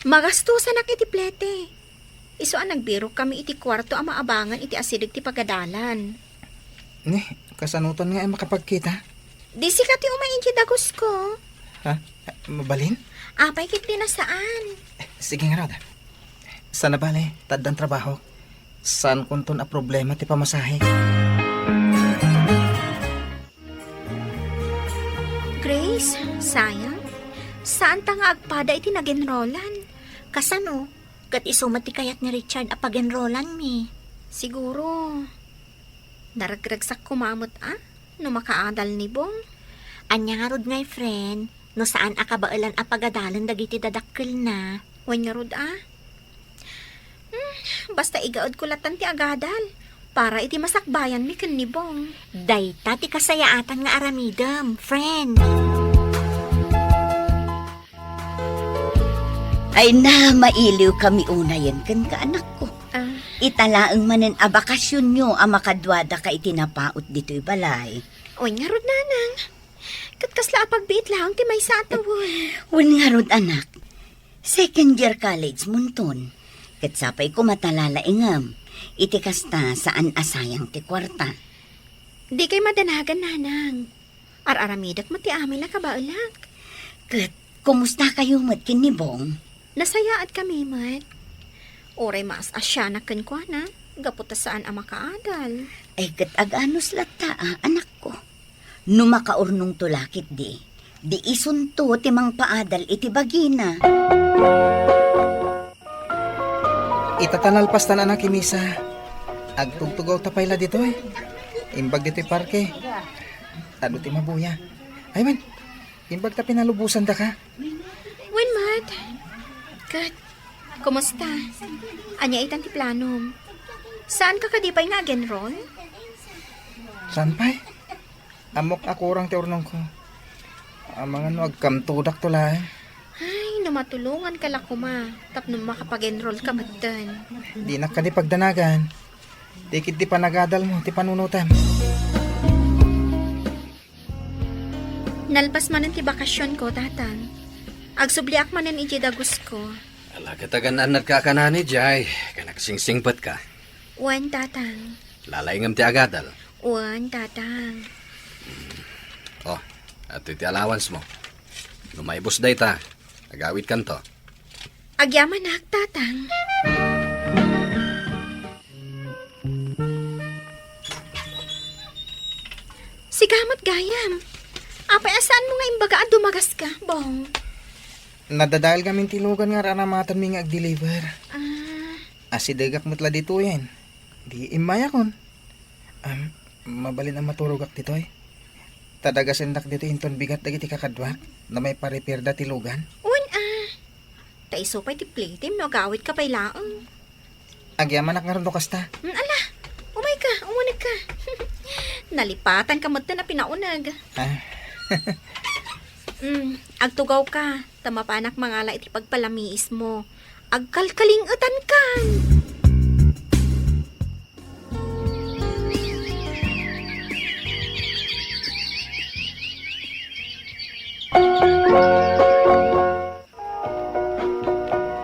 Magastusanak iti plete. Isu a nagbirokkami iti kuarto a maabangan iti asideg ti pagadalan. Ni, kasanotan nga a makapagkita? Di sika ti umay idiay dagusko. Ha? Mabalin? Apay ket di na saan. Sige ngarud. Saan a bale, ta addan trabahok. Saankonton a problema ti pamasahek. Grace, sayang. Saanta nga agpada iti nag-enrollan. Kasano? Ket isu met ti kayat ni Richard a pag-enrollanmi. Siguro, naragragsak koma met a no makaadal ni Bong. Ania ngarud ngay, friend, no saan a kabaelan a pagadalen dagiti dadakkelna? Wen ngarud a? Hmm, basta igaedko latan ti agadal para iti masakbayanmi ken ni Bong. Dayta ti kasayaatan nga aramidem, friend. Ay na, mailiwkami unayen kenka, anakko. Ah. Ita laeng manen a bakasionyo a makaduadaka iti napaut ditoy balay. Wen ngarud, nanang. Ket kasla a pagbiit laeng ti maysa a tawen. Wen ngarud, anak. Second year college monton. Ket sapay koma ta lalaingem. Iti kasta, saan a sayang ti kuarta. Dikay madanagan, nanang. Ar-aramidek met ti amin a kabaelak. Ket, kumustakayo met ken ni Bong? Nasayaatkami met. Uray maas-asianak kenkuana, gapu ta saan a makaadal. Ay, ket aganus latta a, anakko. No makaurnongto la ketdi, di isunto ti mangpaadal iti bagina. Ita ta nalpastan a nakimisa, agtugtugawta pay la ditoy. Imbag ditoy parke. Adu ti mabuya. Ay man, imbag ta pinalubosandaka. Wen met. Ket, kumusta? Ania itan ti planom? Saanka kadi pay nga ag-enroll? Saan pay? Ammok a kurang ti urnongko. Amangan no agkamtudakto laeng. Ay, no matulonganka la koma tapno makapag-enrollka metten. Dinak kadi pagdanagan. Ti ketdi panagadalmo ti panunotem. Nalpas manen ti bakasionko, Tatang. Agsubliak manen idiay dagusko. Ala, ket agan-annadka a kanani, Jay. Ken agsingsingpetka. Wen, Tatang. Lalaingem ti agadal. Wen, Tatang. O, adtoy ti allowance mo. No maibus dayta, agawidkanto. Agyamanak, Tatang. Sika met gayam. Apay a saanmo nga imbaga a dumagaska, Bong? Nadadael ngamin ti lugan nga ar-aramatenmi nga agdeliver. Ah. Asidegak met la ditoyen. Di immayakon. Am, mabalin a maturogak ditoy. Ta dagasendak ditoy inton bigat dagiti kakaduak no maipa-repairda ti lugan. Wen a. Ta isu pay ti platem no agawidka pay laeng. Agyamanak ngarud no kasta. Mm, ala, umayka, umunegka. Nalipatanka metten a pinauneg. Ah. Mm, agtugawka, ta mapanak mangala iti pagpalamiismo. Agkalkaling-etankan.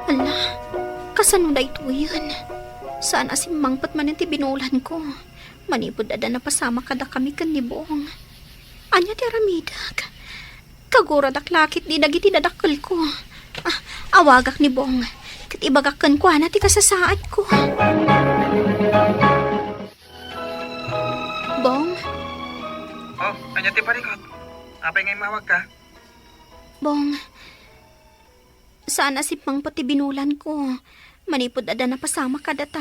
Ala, kasano daytoyen? Saan a simmangpet manen ti binulanko. Manipud adda napasamak kadakami ken ni Bong. Ania ti aramidek? Kaguradak la ketdi dagiti dadakkelko. Ah, awagak ni Bong. Ket ibagak kenkuana ti kasasaadko. Bong? Oh, ania ti parikot? Apay nga immawagka? Bong, saan a simmangpet ti binulanko. Manipud adda napasamak kadata.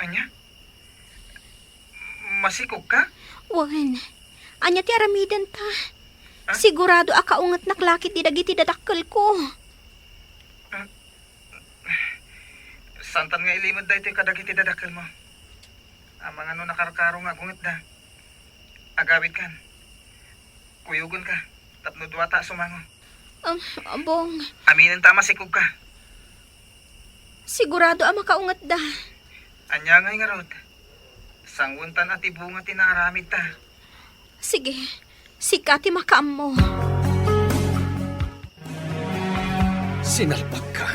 Ania? Masikogka? Wen. Ania ti aramidenta? Ah? Sigurado a kaungetnak la ketdi dagiti dadakkelko. Ah, saantan nga ilimed daytoy kadagiti dadakkelmo. Amangan no nakarkaro nga agungetda. Agawidkan. Kuyogenka tapno duata a sumango. Am, Bong. Aminenta a masikogka. Sigurado a makaungetda. Ania ngay ngarud? Sanguentan a ti bunga ti naaramidta. Sige, sika ti makaammo. Sinalbagka.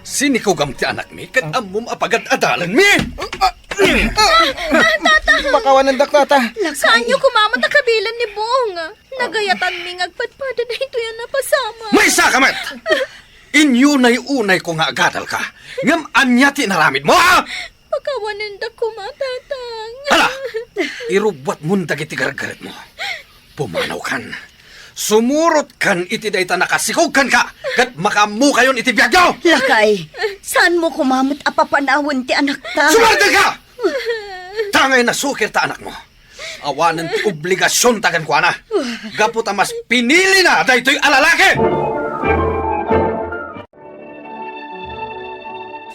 Sinikogam ti anakmi ket ammom a pagad-adalanmi. Ah, ah, ah, Tata! Pakawanendak, Tata. Saanyo koma met a kabilen ni Bong. Nagayatanmi nga agpadpada daytoy a napasamak. Maysa ka met! Inyunay-unayko nga agadalka. Ngem ania ti inaramidmo, ha? Pakawanendak koma, Tatang. Hala! Irubbuatmon dagiti gargaretmo. Pumanawkan. Sumurotkan iti dayta nakasikogkanka, ket makaammokayon iti biagyo! Lakay, saanmo koma met a papanawen ti anakta? Sumardirka! Tangay nasukir ta anakmo. Awanen ti obligasionta kenkuana. Gapu ta mas pinilina daytoy a lalaki!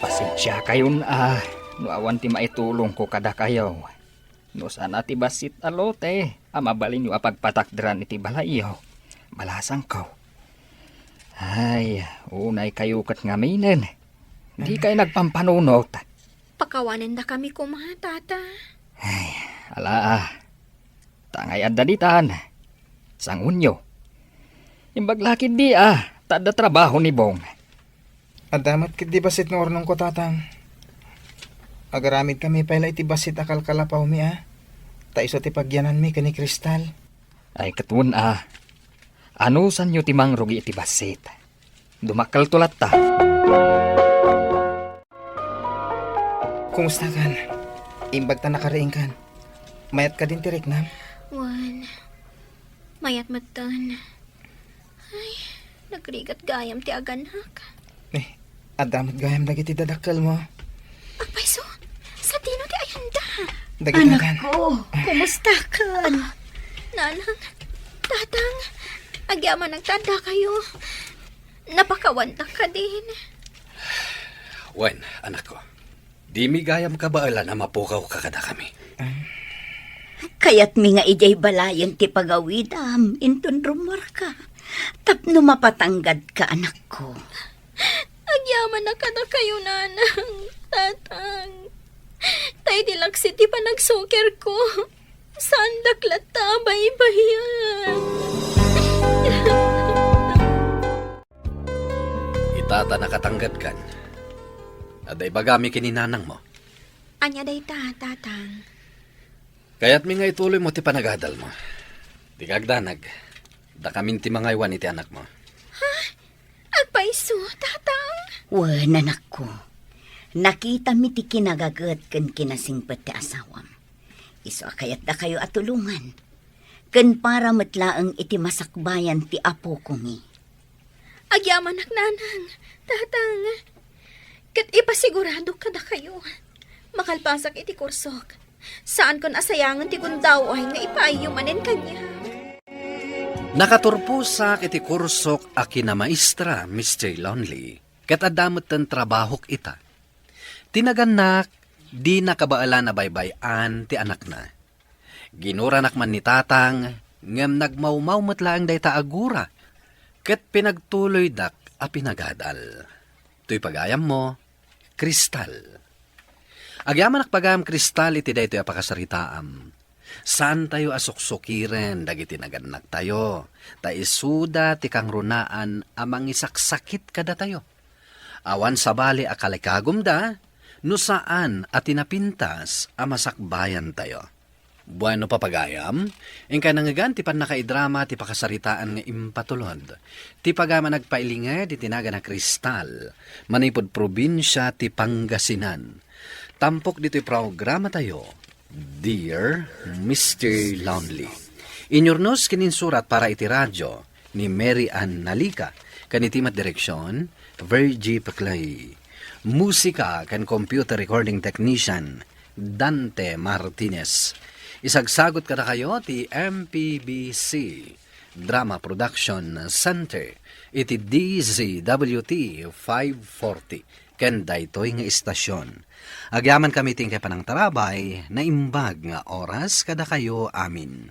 Pasensiakayon a no awan ti maitulongko kadakayo. No saan a ti bassit a lote a mabalinyo a pagpatakderan iti balayyo, balasangko. Ay, unaykayo ket ngaminen. Dikay nagpampanunot. Pakawanendakami koma, Tata. Ay, ala, ah. Tangay adda ditan. Sangonyo. Imbag la ketdi, ah, ta adda trabaho ni Bong. Adda met ketdi bassit nga urnongko, Tatang. Agaramidkami pay la iti bassit a kalkalapawmi, ah. Ta isu ti pagyananmi ken ni Cristal. Ay, ket wen, ah. Anusanyo ti mangrugi iti bassit? Dumakkelto latta. Kumustakan? Imbag ta nakariingkan. Mayat kadin ti riknam? Wen, mayat metten. Ay, nagrigat gayam ti aganak. Eh, adda met gayam dagiti dadakkelmo. Apay, so, sadino ti ayanda? Dagiti Anak ko, kumustakan? Ah, Nanang, Tatang, agyamanak ta addakayo. Napakawandak kadin. Wen, anakko. Dimi gayam kabaelan a mapukawka kadakami. Kayatmi nga idiay balayen ti pagawidam inton rummuarka tapno mapatanggadka, anakko. Agyamanak kadakayo, Nanang, Tatang. Ta idi laksid ti panagsukirko, saandak latta a baybayan. Ata nakatanggad kan. Adda ibagami ken ni nanangmo. Ania dayta, Tatang? Kayatmi nga ituloymo ti panagadalmo. Dika agdanag. Dakamin ti mangaywan iti anakmo. Ha? Agpayso, Tatang? Wen, anakko. Nakitami ti kinagaget ken kinasingpet ti asawam. Isu a kayatdakayo a tulongan. Ken para met laeng iti masakbayan ti apokomi. Agyamanak, Nanang, Tatang. Ket ipasiguradok kadakayo. Makalpasak iti kursok, saankon a sayangen ti gundaway nga ipaayyo manen kaniak. Nakaturposak iti kursok a kinamaestra, Mister Lonely, ket adda metten trabahok ita. Ti nagannak, dina kabaelan a baybay-an ti anakna. Ginuranak man ni Tatang, ngem nagmawmaw met laeng dayta a gura, ket pinagtuloydak a pinagadal. Toy pagayammo, Kristal. Agyamanak pagayam, Kristal, iti daytoy a pakasaritaam. Saantayo a suksukiren dagiti nagannaktayo, ta isuda ti kangrunaan a mangisaksakit kadatayo. Awan sabali a kalikagumda, no saan a ti napintas a masakbayantayo. Bueno, papagayam, inkay nangngegan ti pannakaidrama ti pakasaritaan nga impatulod. Ti pagayam a nagpailinged iti nagan a Kristal, manipud probinsia ti Pangasinan. Tampok ditoy programatayo, Dear Mister Lonely. Inyurnos ken insurat para iti radyo ni Mary Ann Nalica, ken iti met direksion, Virgie Peclay. Musika ken computer recording technician, Dante Martinez. Isagsagot kadakayo ti M P B C Drama Production Center iti D Z W T five forty ken daytoy nga istasyon. Agyamankami ti inkay panangtarabay, naimbag nga oras kadakayo amin.